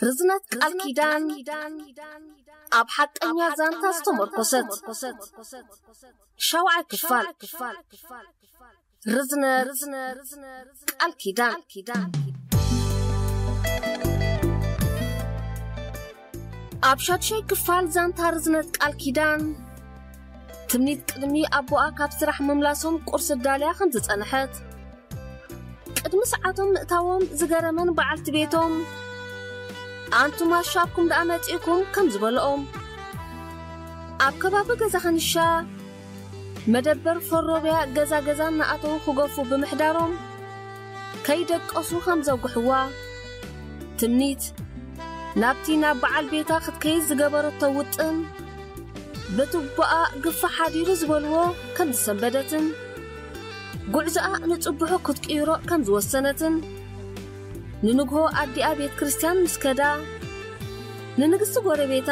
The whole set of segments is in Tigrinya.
ርዝነት ቃል ኪዳን ኣብ ሓቀኛ ዛንታ ዝተመርኮሰት። ሻውዓይ ክፋል። ርዝነት ቃል ኪዳን። ኣብ ሻድሻይ ክፋል ዛንታ ርዝነት ቃል ኪዳን፣ ትምኒት ቅድሚ ኣቦኣ ካብ ስራሕ ምምላሶም ቁርሲ ዳልያ ከም ዝጸንሐት፣ ቅድሚ ሰዓቶም ምእታዎም ዝገረመን በዓልቲ ቤቶም፣ "ኣንቱም ኣሻብኩም ደኣ መጺእኩም?" ከም ዝበልኦም፣ ኣብ ከባቢ ገዛ ከንሻ መደበር ፈሮብያ ገዛ ገዛ እናኣተዉ ክገፉ ብምሕዳሮም፣ ከይደቀሱ ከም ዘጉሕዋ፣ ትምኒት ናብቲ ናብ በዓል ቤታ ክትከይድ ዝገበረቶ ውጥን፣ ብትቦኣ ግፋ ሓዲሩ ዝበልዎ ከም ዝሰንበደትን፣ ጉዕዞኣ ንጽቡሑ ክትቅይሮ ከም ዝወሰነትን፣ ንንግሆ ኣዲኣ ቤት ክርስቲያን ምስ ከዳ፣ ንንግስቲ ጎረቤታ፣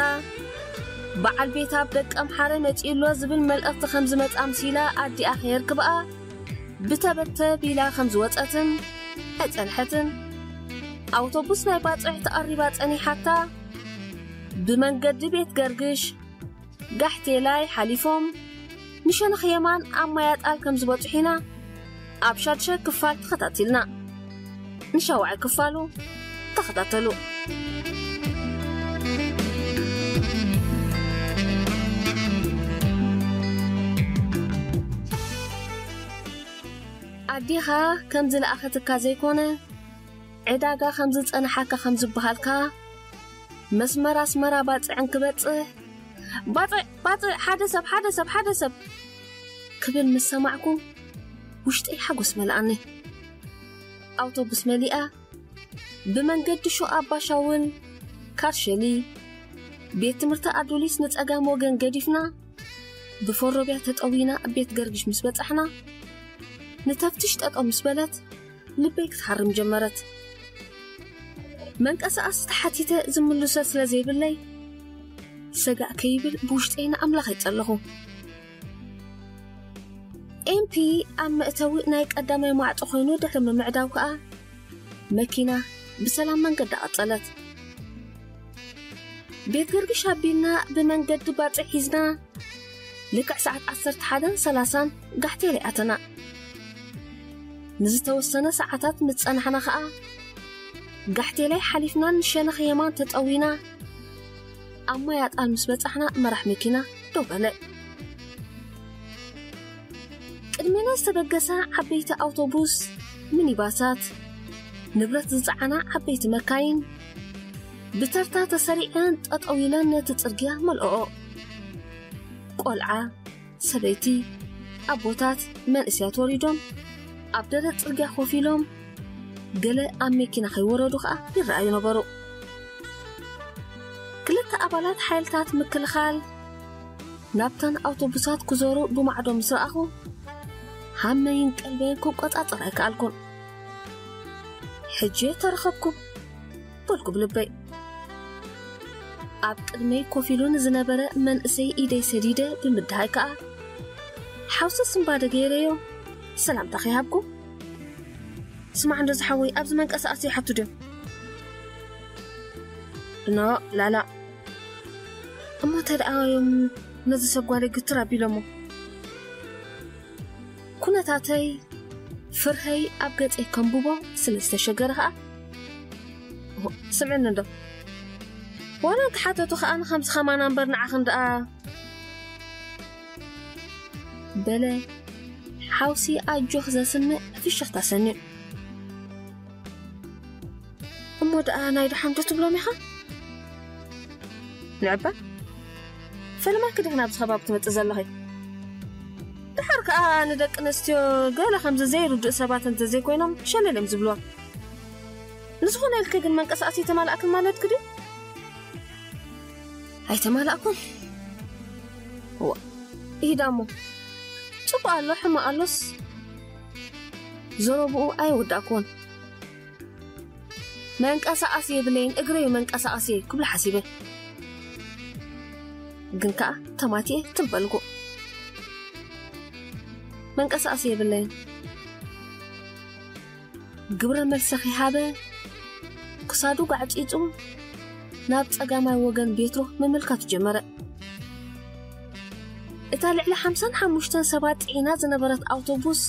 በዓል ቤታ ኣብ ደቀምሓረ መጺኡ ኣሎ ዝብል መልእኽቲ ከም ዝመጽኣ ኣምሲላ ኣዲኣ ከየርክብኣ፣ ብተበተብ ኢላ ከም ዝወጸትን ኣይጸንሐትን። ኣውቶቡስ ናይ ባጽዕ ተቐሪባ ጸኒሓታ፣ ብመንገዲ ቤት ገርግሽ ጋሕቴላይ ሓሊፎም ንሸነኽ የማን ኣብ ማያጣል ከም ዝበጽሑ ኢና ኣብ ሻድሻይ ክፋል ተኸታቲልና። ንሻውዓይ ክፋሉ ተኸታተሉ። ኣዴኻ ከም ዝለኣኸትካ ዘይኮነ፣ ዕዳጋ ከም ዝጸንሓካ ከም ዝበሃልካ፣ መስመር ኣስመራ ባጽዕ እንክበጽሕ፣ "ባጽዕ፣ ባጽዕ፣ ሓደ ሰብ፣ ሓደ ሰብ፣ ሓደ ሰብ!" ክብል ምስ ሰማዕኩ፣ ውሽጠይ ሓጎስ መለኣኒ። ኣውቶቡስ መሊኣ፣ ብመንገዲ ሹቕ ኣባ ሻውል፣ ካርሸሊ፣ ቤት ትምህርቲ ኣዱሊስ ንጸጋም ወገን ገዲፍና፣ ብፈሮብያ ተጠዊና ቤት ገርግሽ ምስ በጻሕና፣ ንተፍትሽ ጠጠው ምስ በለት፣ ልበይ ክትሃርም ጀመረት። መንቀሳቐሲ ተሓቲተ ዝምልሶ ስለ ዘይብለይ፣ ሰጋእ ከይብል ብውሽጠይ ንኣምላኽ ይጸለኹ። ኤምፒ ኣብ መእተዊ ናይ ቀዳማይ ማዕጾ ኮይኑ ድሕሪ ምምዕዳው ከኣ፣ መኪና ብሰላም መንገዳ ቀጸለት። ቤት ገርግሽ ኣቢልና ብመንገዲ ባጽዕ ሒዝና፣ ልክዕ ሰዓት ዓሰርተ ሓደን ሰላሳን ጋሕቴላይ ኣተና። ንዝተወሰነ ሰዓታት ምስ ጸናሕና ኸኣ፣ ጋሕቴላይ ሓሊፍና ንሸነኽ የማን ተጠዊና፣ ኣብ ማይ ኣጣል ምስ በጻሕና መራሕ መኪና ደው በለ። ቅድሜና ዝተበገሳ ዓበይቲ ኣውቶቡስ፣ ሚኒባሳት፣ ንብረት ዝጸዓና ዓበይቲ መካይን፣ ብተርታ ተሰሪዐን ጠጠው ኢለን ነቲ ጽርግያ መልኦኦ። ቆልዓ፣ ሰበይቲ፣ ኣቦታት፣ መንእሰያት ወሪዶም፣ ኣብ ደረት ጽርግያ ኮፍ ኢሎም፣ ገለ ኣብ መኪና ከይወረዱ ከኣ ይረኣዩ ነበሩ። ክልተ ኣባላት ሓይልታት ምክልኻል ናብተን ኣውቶቡሳት ክዞሩ ብማዕዶ ምስ ረኣኹ፣ ሃመይን ቀልበይን ክቆጻጸር ኣይከኣልኩን። "ሕጂ ተረኸብኩ" በልኩ ብልበይ። ኣብ ቅድመይ ኮፍ ኢሉ ንዝነበረ መንእሰይ ኢደይ ሰዲደ ብምድሃይ ከኣ፣ ሓውሲ ስንባደ ገይረዮ ሰላምታ ከይሃብኩ፣ "ስማዕ እንዶ ዝሓወይ፣ ኣብዚ መንቀሳቐሲ ይሓቱ ድዮም?" "ኖ፣ ላላ። እሞ እንታይ ደኣ እዮም ነዚ ሰብ ጓለይ ግትር ኣቢሎሞ?" ኩነታተይ ፍርሀይ ኣብ ገጸይ ከንብቦ ስለ ዝተሸገረ ከኣ፣ "ስምዕኒ እንዶ፣ ዋላ እንተሓተቱ ከኣ ንኸምዚ ከማና እምበር ንዓኽን ደኣ" በለ ሓውሲ ኣጆኽ ዘስምዕ ፍሽኽታ ሰኒዑ። "እሞ ደኣ ናይ ደሓን ዶ ትብሎም ኢኻ?" "ንዕባ፣ ፈለማኪ ዲኺ ናብዚ ከባቢ ትመጽእ ዘለኺ? ደሓር ከኣ ንደቂ ኣንስትዮ ገለ ከምዚ ዘይርድእ ሰባት እንተዘይኮይኖም ሸለል እዮም ዝብልዋ። ንዝኾነ ኢልኪ ግን መንቀሳቐሲ ኣይተማላእክን ማለትኪ ድዩ?" "ኣይተማላእኩን? እዋ፣ ኢሂዳ እሞ። ጽቡቕ ኣሎ፣ ሕማቕ ኣሎስ፣ ዘረብኡ ኣይወዳእኩዎን። መንቀሳቐሲ የብለይን፣ እግረይ መንቀሳቐሲ ክብሎ ሓሲበ። ግን ከኣ ተማቲኤ ትም በልኩ። መንቀሳቐሲ የብለይን።" ግብረ መልሲ ከይሃበ ክሳዱ ጓዕጺጹ ናብ ጸጋማይ ወገን ቤትሮ ምምልካት ጀመረ። እታ ልዕሊ ሓምሳን ሓሙሽተን ሰባት ጽዒና ዝነበረት ኣውቶቡስ፣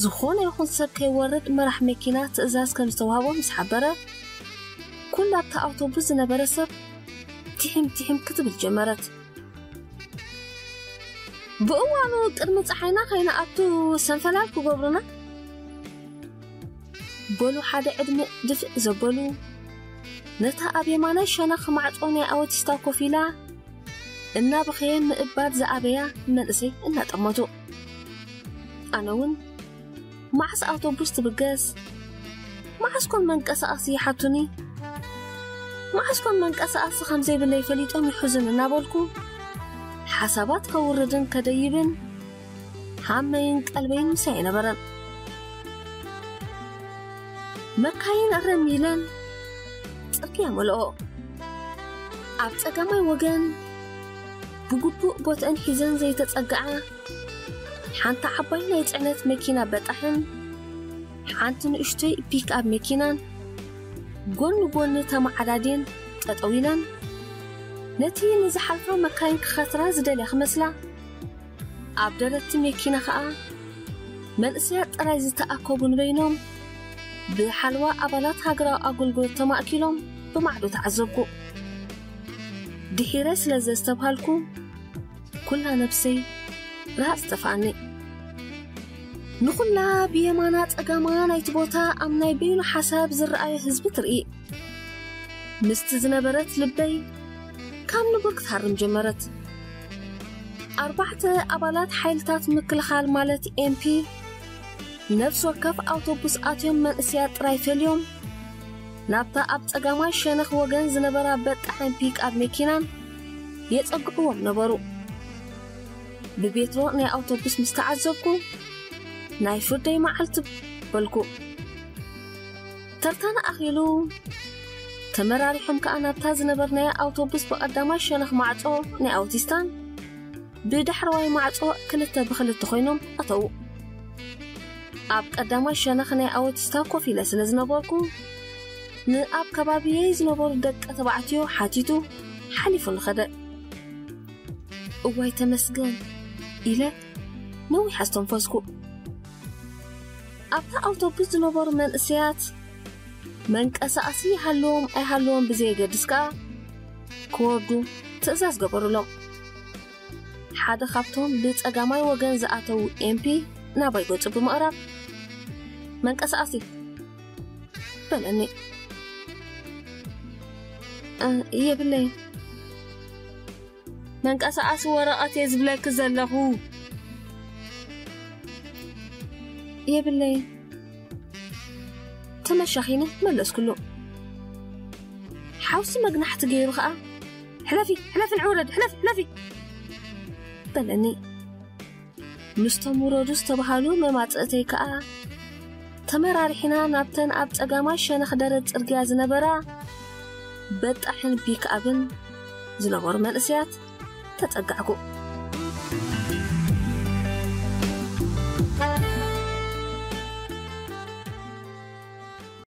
ዝኾነ ይኹን ሰብ ከይወርድ መራሕ መኪና ትእዛዝ ከም ዝተዋህቦ ምስ ሓበረ፣ ኩላ ኣብታ ኣውቶቡስ ዝነበረ ሰብ ቲሒም ቲሒም ክትብል ጀመረት። ብእዋኑ ቅድሚ ጸሓይና ከይንኣቱ ሰንፈላል ክገብሩና፣ በሉ ሓደ ዕድመ ድፍእ ዘበሉ፣ ነታ ኣብ የማናይ ሸነኽ ማዕጾ ናይ ኣውቲስታ ኮፍ ኢላ እናበኸየ ምእባድ ዝኣበያ መንእሰይ እናጠመቱ። ኣነ እውን መዓስ ኣውቶቡስ ትብገስ፣ መዓስ ኮን መንቀሳቐሲ ይሓቱኒ፣ መዓስ ኮን መንቀሳቐሲ ከም ዘይብለይ ፈሊጦም ይሕዙን እናበልኩ፣ ሓሳባት ከውርድን ከደይብን ሃመይን ቀልበይን ምሳይ ኣይነበረን። መካይን እርም ኢለን ጽርግያ መለኦ። ኣብ ጸጋማይ ወገን ብግቡእ ቦትአን ሒዘን ዘይተጸግዓ ሓንቲ ዓባይ ናይ ጽዕነት መኪና በጣሕን ሓንቲ ንእሽቶይ ፒክኣፕ መኪናን ጎኒ ጎኒ ተመዓዳድየን ጠጠው ኢለን፣ ነቲ ንዝሓልፋ መካይን ክኸትራ ዝደልያ ክመስላ፣ ኣብ ደረትቲ መኪና ኸኣ መንእሰያት ጥራይ ዝተኣከቡ ንበይኖም ብሓለዋ ኣባላት ሃገራዊ ኣገልግሎት ተማእኪሎም ብማዕዶ ተዓዘብኩ። ድሒረ ስለ ዘስተብሃልኩ፣ ኩላ ነብሰይ ረሃጽ ጠፍኣኒ። ንኹላ ብየማና ጸጋማ ናይቲ ቦታ ኣብ ናይ በይኑ ሓሳብ ዝረኣዮ ህዝቢ ትርኢ። ምስቲ ዝነበረት ልበይ ካብ ንቡር ክትሃርም ጀመረት። ኣርባዕተ ኣባላት ሓይልታት ምክልኻል ማለት ኤምፒ ነፍሲ ወከፍ ኣውቶቡስ ኣትዮም መንእሰያት ጥራይ ፈልዮም ናብታ ኣብ ጸጋማይ ሸነኽ ወገን ዝነበራ በጣሕን ፒክኣፕ መኪናን የጸግዕዎም ነበሩ። ብቤትሮ ናይ ኣውቶቡስ ምስ ተዓዘብኩ፣ ናይ ፍርደይ መዓልቲ በልኩ። ተርታና ኣኺሉ፣ ተመራሪሖም ከኣ ናብታ ዝነበርናያ ኣውቶቡስ ብቐዳማይ ሸነኽ ማዕጾ ናይ ኣውቲስታን ብዳሕረዋይ ማዕጾ ክልተ ብኽልተ ኮይኖም ኣተዉ። ኣብ ቀዳማይ ሸነኽ ናይ ኣውቲስታ ኮፍ ኢለ ስለ ዝነበርኩ፣ ንኣብ ከባቢየይ ዝነበሩ ደቂ ተባዕትዮ ሓቲቱ ሓሊፉ ንኸደ። "እዋይ ተመስገን" ኢለ ነዊሕ ኣስተንፈስኩ። ኣብታ ኣውቶቡስ ዝነበሩ መንእሰያት መንቀሳቐሲ ይሃልዎም ኣይሃልዎም ብዘየገድስ ከኣ ክወርዱ ትእዛዝ ገበሩሎም። ሓደ ካብቶም ብጸጋማይ ወገን ዝኣተዉ ኤምፒ ናባይ ገጹ ብምቕራብ፣ "መንቀሳቐሲ" በለኒ። "እ፣ የብለይን። መንቀሳቐሲ ወረቐት እየ ዝብለኪ ዘለኹ። የብለይን" ተመሻኺነ መለስኩሉ። ሓውሲ መግናሕቲ ገይሩ ኸኣ፣ "ሕለፊ፣ ሕለፊ ንዕውረድ፣ ሕለፊ፣ ሕለፊ" በለኒ። ምስቶም ውረዱ ዝተባሃሉ መማጽእተይ ከኣ ተመራሪሕና ናብተን ኣብ ጸጋማይ ሸነኽ ደረት ጽርግያ ዝነበራ በጣሕን ፒክኣፕን ዝነበሩ መንእሰያት ተጸጋዕኩ።